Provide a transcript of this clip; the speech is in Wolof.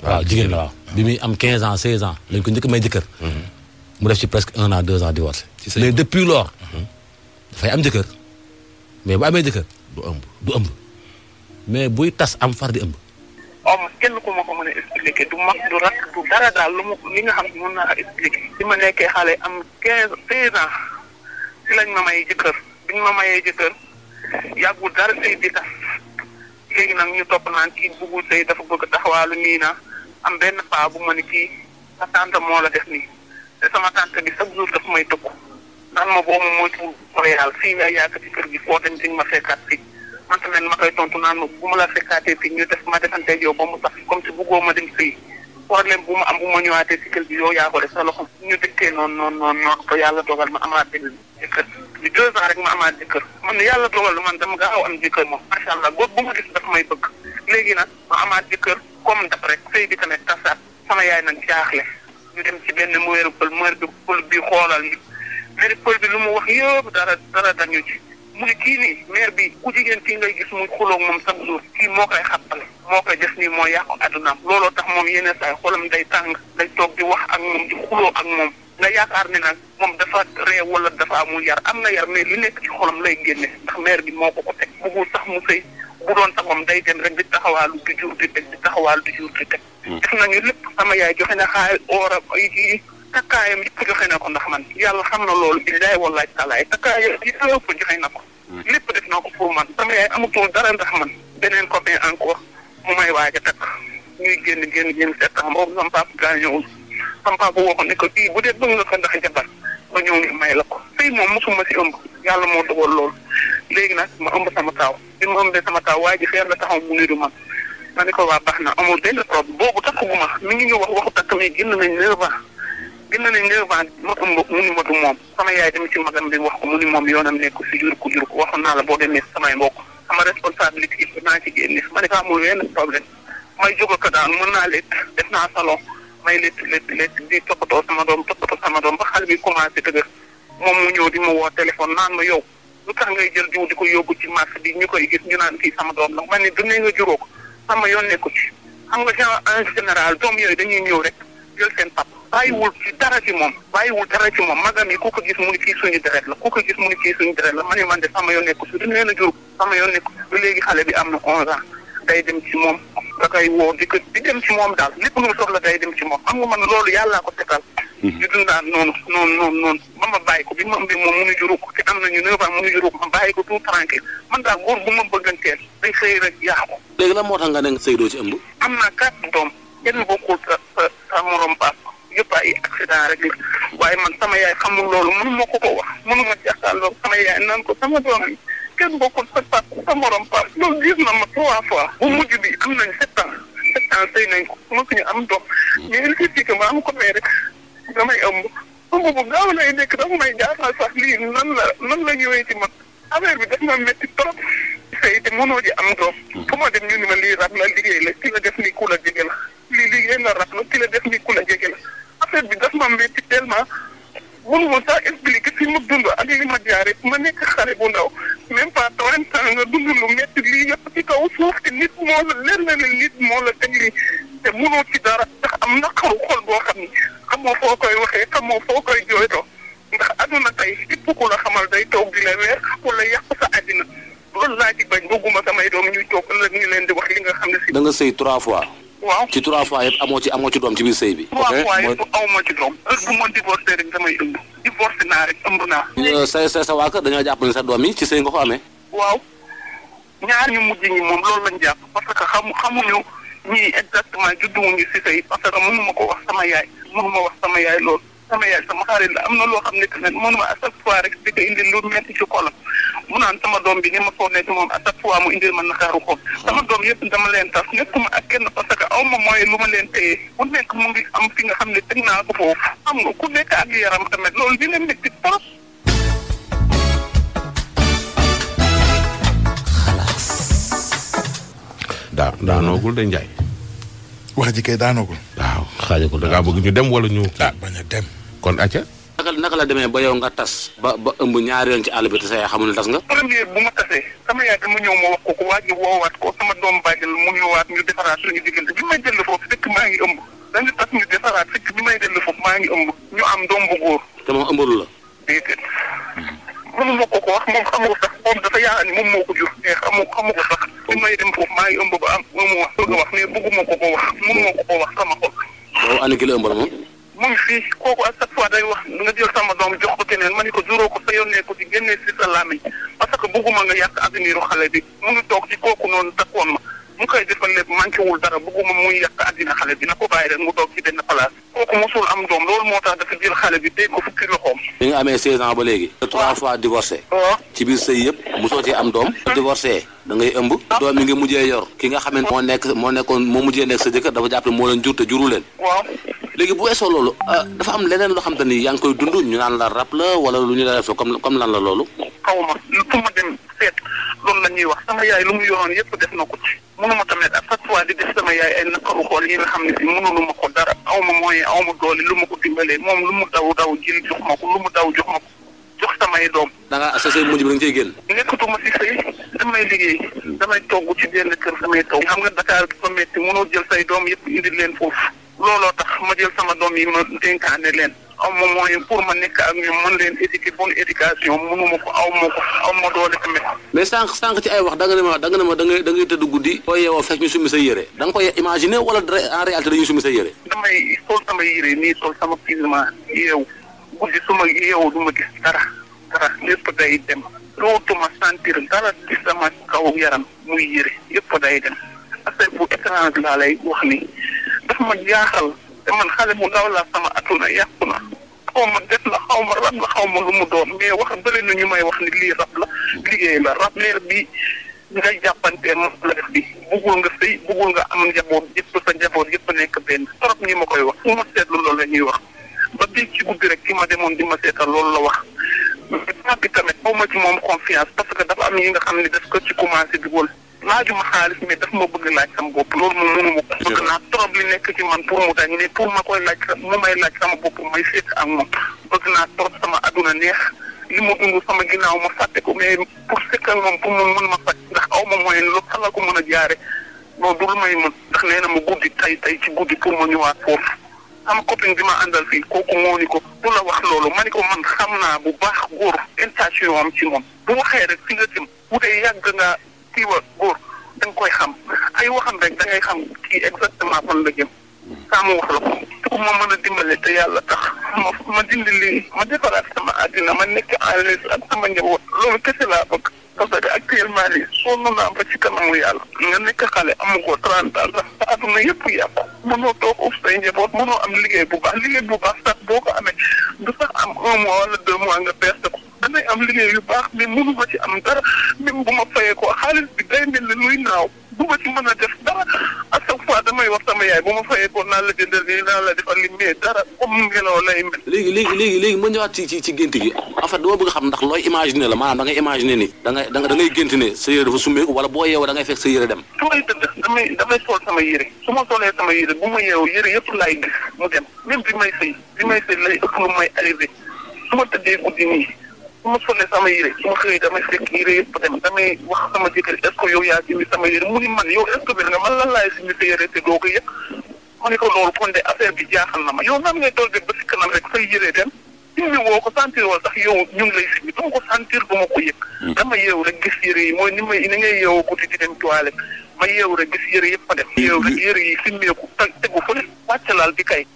waaw jigéen la waaw. bi muy am 15 ans 16 ans lañ ko njëkk may jëkkër. mu def ci presque 1 an 2 ans divorcé. mais depuis lors. dafay am jëkkër. mais bu amee jëkkër. du ëmb. mais buy tas am far di ëmb. kenn ku ma ko mën a expliquer du mag du rak du dara daal li nga xam ne mën naa expliquer. bi ma nekkee xale am 15 16 ans si lañ ma may jëkkër biñ ma mayee jëkkër yàggul dara sëy di tas léegi nag ñu topp naan kii bëggul sëy dafa bëgg taxawaalu nii na am benn paa bu ma ni kii sa tante moo la def nii te sama tante bi chaque jour daf may tëkku naan ma boobu mooy tuur Montréal fii nga yàgg ci kër gi foo dem di ma fekkaat fii man tamit ma koy tontu naan ma bu ma la fekkaatee fii ñu def ma defanteeg yow ba mu tax comme si bëggoo ma dem sëy problème bu ma am bu ma ñëwaatee ci kër gi yow yaa ko def sa loxo ñu dëkkee noonu ba yàlla dogal ma amaat jëkkër bi 2 ans rek ma amaat jëkkër man yàlla dogal man dama gaaw am jëkkër moom macha allah góor bu ma gis daf may bëgg léegi nag ma amaat jëkkër comme daf rek sëy bi tamit tasaat sama yaay nag jaaxle ñu dem ci benn muweeru pël bi xoolal ñu mairie pël bi lu mu wax yëpp dara dañu ci mu ne kii nii maire bi ku jigéen kii ngay gis muy xuloog moom chaque jour kii moo koy xàppale moo koy def nii moo yàqu addunaam looloo tax moom yenn saa xolam day tàng day toog di wax ak moom di xuloo ak moom nga yaakaar ne nag moom dafa réew wala dafa amul yar am na yar mais li nekk ci xolam lay génne ndax maire bi moo ko teg bëggul sax mu sëy bu doon saxam day dem rek di taxawaalu di jur di teg di taxawaalu di jur di teg def nañu lépp sama yaay joxe na xaay oora yi takkaayam yëpp joxe na ko ndax man yàlla xam na loolu billaay wallaay taalaay takkaayam yëpp joxe na ko lépp def na ko pour man sama yaay amatul dara ndax man beneen copain encore mu may waaj a takk ñuy génn septembre boobu sama papa gaañowul sama papa waxoon ne ko kii bu dee bëgg nga ko ndax jabar ba ñëw ñu may la ko sëy moom mosuma si ëmb yàlla moo dogal loolu léegi nag ma ëmb sama taaw bi ma ëmbee sama taaw waa ji feer la taxaw mu niru man ma ne ko waa baax na amul benn problème boobu takkuguma mi ngi ñu waxu takk mais génn nañ 9 ans ma ëmb mu ni ma du moom sama yaay dem ci magam bi wax ko mu ni moom yoonam nekk si jur ko waxoon naa la boo demee samay mbokk sama responsabilité yi naa ci génne ma ne ko amul benn problème may jóg ko daan mën naa létt def naa salon may létt di toppatoo sama doom ba xale bi commencé dëgër moom mu ñëw di ma woo téléphone naan ma yow lu tax ngay jël jiw di ko yóbbu ci marché bi ñu koy gis ñu naan kii sama doom la man ni du ne nga juróo ko sama yoon nekku ci xam nga genre en général doom yooyu dañuy ñëw rek jël seen pap bàyyiwul ci dara ci moom magam yi ku ko gis mu ni kii suñu deret la man ni man de sama yoon nekku si du nee na jur sama yoon nekku si ba léegi xale bi am na 11 ans day dem ci moom da koy woo di dem ci moom daal lépp lu mu soxla day dem ci moom xam nga man loolu yàllaa ko tegal ñu dundaan noonu ba ma bàyyi ko bi ma ëmbi moom mënu juru ko te am nañu 9 ans mënu juru ko ma bàyyi ko tout tranquille man daal góor bu ma bëgganteel day xëy rek yaaxu léegi lan moo tax nga ne sëy doo ci ëmb am naa 4 doom kenn bokkul sa morom paas yëpp ay accident rek waaye man sama yaay xamul loolu mënu ma ko wax mënu ma jàkkaarloo sama yaay naan ko sama doom yi kenn bokkul sa paas sa morom paas loolu gis na ma 3 fois bu mujj bi am nañ 7 ans sëy nañ ko mosuñu am doom mais il suffit que ma am ko may rek damay ëmb bu gaaw lay nekk dafa may jaaxal sax lii nan la ñëwee ci man affaire bi daf ma métti trop sëy te mënoo ji am doom fu ma dem ñu ni ma lii rab la liggéey la ki la def ni ku la jege la lii liggéey la rab la ki la def ni ku la jege la affaire bi daf ma métti tellement mënu ma sax expliquer fi ma dund ak li ma jaaree ma nekk xale bu ndaw même pas 30 ans nga dund lu métti lii yëpp ci kaw suuf te nit moo la leer na ne nit moo la teg lii te mënoo ci dara ndax am naqaru xol boo xam ni xamoo foo koy waxee xamoo foo koy jooytoo ndax aduna tey képp ku la xamal day toog di la weer wala yàq sa àddina loolu laa ci bañ bëgguma samay doom ñuy toog ëllëg ñu leen di wax li nga xam ne si. da nga sëy 3 fois. waaw ci 3 fois yëpp amoo ci doom ci biir sëy bi. 3 fois yëpp aw ma ci doom heure bu ma divorcé rek damay ëmb divorcé naa rek ëmb naa. sa waa kër dañoo jàpp ne sa doom yi ci sëy nga ko amee. waaw ñaar ñu mujj ñi moom loolu lañ jàpp parce que xamuñu ñii exactement judduwuñu si sëy parce que mënuma ko wax sama yaay loolu sama yaay sama xarit la am na loo xam ne tamit mënuma à chaque fois rek di ko indil lu metti ci xolam mu naan sama doom bi ni ma foog ne ci moom à chaque fois mu indil man naqaaru xol sama doom yëpp dama leen tas nekkuma ak kenn parce que aw ma mooy lu ma leen téye ku nekk mu ngi am fi nga xam ne teg naa ko foofu xam nga ku nekk ak yaram tamit loolu dina metti trop. daanoogul de Ndiaye. wax ji kay daanoogul. waaw xaajagul da ngaa bëgg ñu dem wala ñu. bañ a dem. kon acca. naka la demee ba yow nga tas ba ëmb ñaari yoon ci àll bi te sa yaay xamul ne tas nga. premier bu ma tasee sama yaay dama ñëw ma wax ko waa ji woowaat ko sama doom bàjjal mu ñëwaat ñu defaraat suñu diggante bi may dellu foofu fekk maa ngi ëmb dañu tas ñu defaraat fekk bi may dellu foofu maa ngi ëmb ñu am doom bu góor. te moom ëmbalu la. déedéet mënuma ko wax moom xamu ko sax moom dafa yaakaar ni moom moo ko jur mais xamu ko sax bi may dem foofu maa ngi ëmb ba am mu wax bëgg a wax mais bëgguma ko ko wax mënuma ko ko wax sama xol. boobu année ki la ëmbal moom. mu ngi fii kooku à chaque fois day wax nga jël sama doom jox ko keneen ma ni ko juróo ko sa yónnee ko ci génnee si sa làmmiñ parce que bëgguma nga yàq avenir xale bi mu ngi toog ci kooku noonu takkoon ma mu koy defal lépp manqué wul dara bëgguma muy yàq addina xale bi na ko bàyyi rek mu toog ci benn place kooku mosul am doom loolu moo tax dafa jël xale bi dégg ko fukki loxoom. bi nga amee 16 ans ba léegi. 3 fois divorcé. waaw ci biir sëy yëpp mosoo ci am doom. divorcé da ngay ëmb. doom mi nga mujjee yor. ki nga xam ne moo mujjee nekk sa jëkkër dafa jàpp ne moo leen jur te juru leen. waaw. léegi bu weesoo loolu dafa am leneen loo xam te ni yaa ngi koy dund ñu naan la rab la wala lu ñu la def comme lan la loolu. xaw ma fu ma dem seet loolu la ñuy wax sama yaay lu mu yoroon yëpp def na ko ci. mënuma tamit à chaque fois di def sama yaay ay nakaru xool yi nga xam ne si mënulu ma ko dara aw ma moyen aw ma doole lu ma ko dimbalee moom lu mu daw jël jox ma ko lu mu daw jox ma ko jox samay doom. da nga sa sëy mujj bi da nga cey génn. nekkatuma si sëy damay liggéey damay togg ci benn kër damay togg. xam nga Dakar dafa métti mënoo jël say doom yëpp indi leen foofu. looloo tax ma jël sama doom yi ma dénkaane leen aw ma moyen pour ma nekk ak ñoom mën leen éduquer bonne éducation mënuma ko aw ma doole tamit. mais sànq ci ay wax da nga ne ma da ngay tëdd guddi. boo yeewoo fekk ñu summi sa yére da nga koy imaginer wala en réalité dañuy summi sa yére. damay sol sama yére nii sol sama pyjama yeewu guddi su ma yeewu du ma gis dara lépp day dem dootuma sentir dara ci sama kaw yaram muy yére yëpp day dem affaire bu étrange laa lay wax ni daf ma jaaxal te man xale bu ndaw laa sama atuna yàqu na xaw ma def la xaw ma rab la xaw ma lu mu doon mais wax bëri na ñu may wax ni lii rab la liggéey la rab leer bi ngay jàppantee moom la def bi buggul nga sëy buggul nga am njaboot yëpp sa njaboot yëpp nekk benn trop ñi ma koy wax fu ma seetlu loolu la ñuy wax ba bii ci guddi rek ki ma demoon di ma seetal loolu la wax mais bi tamit xaw ma ci moom confiance parce que dafa am yi nga xam ne daf ko ci commencé dugal laajuma xaalis mais daf ma bëgg laaj sama bopp loolu moom mënu ma ko bëgg naa trop li nekk ci man pour mu dañ mais pour ma koy laaj mu may laaj sama bopp may seet ak moom bëgg naa trop sama aduna neex li mu dund sama ginnaaw ma fàtte ko mais pour sekk ak moom pour mu mën ma faj ndax aw ma moyen lu xala ko mën a jaare loolu du lu may mën ndax nee na ma guddi tey ci guddi pour ma ñëwaat foofu sama copine bi ma àndal fii kooku moo ni ko du la wax loolu ma ni ko man xam naa bu baax góor intention am ci moom bu waxee rek fi nga jëm bu dee yàgg nga kii wa góor da nga koy xam ay waxam rek da ngay xam kii exactement fan la jëm saa mu wax la ko pour ma mën a dimbale te yàlla tax ma dindi lii ma defaraat sama àddina ma nekk en l'aise ak sama njaboot loolu kese laa bëgg parce que actuellement nii sonn naa ba ci kanamu yàlla nga nekk xale amu ko 30 ans sax sa àdduna yëpp yàqu mënoo toog uf say njaboot mënoo am liggéey bu baax sax boo ko amee du sax am 1 mois wala 2 mois nga perte ko damay am liggéey yu baax mais mënu ma ci am dara même bu ma fayee ko xaalis bi day mel ni luy naaw bu ma ci mën a def dara à chaque fois damay wax sama yaay bu ma fayee ko naa la jëndal nii naa la defal li mais dara comme ngelaw lay mel. léegi ma ñëwaat ci gént gi en fait dama bëgg xam ndax looy imaginer la maanaam da ngay imaginer ni da ngay gént ne sa yére dafa summeeku wala boo yeewoo da ngay fekk sa yére dem. su may tëdd damay sol sama yére su ma solee sama yére bu ma yeewoo yére yëpp laay gis mu dem même bi may sëy lay ëpp lu may arrivé su ma tëddee guddi nii su ma solee sama yére su ma xëyee damay fekk yére yëpp dem damay wax sama jëkkër est-ce que yow yaa simmi sama yére mu ni man yow est-ce que nga man lan laay simmi sa yére te doo ko yëg ma ne ko loolu kon de affaire bi jaaxal na ma yow nan ngay toogee ba si kanam rek say yére dem simmi woo ko sentir woo sax yow ñu ngi lay simmi dama ko sentir ba ma ko yëg dama yeewu rek gis yére yi mooy ni ngay yeewoo guddi di dem toilette ma yeewu rek gis yére yëpp a dem yeewu rek yére yi simmeeku tegu fële wàcc laal bi kay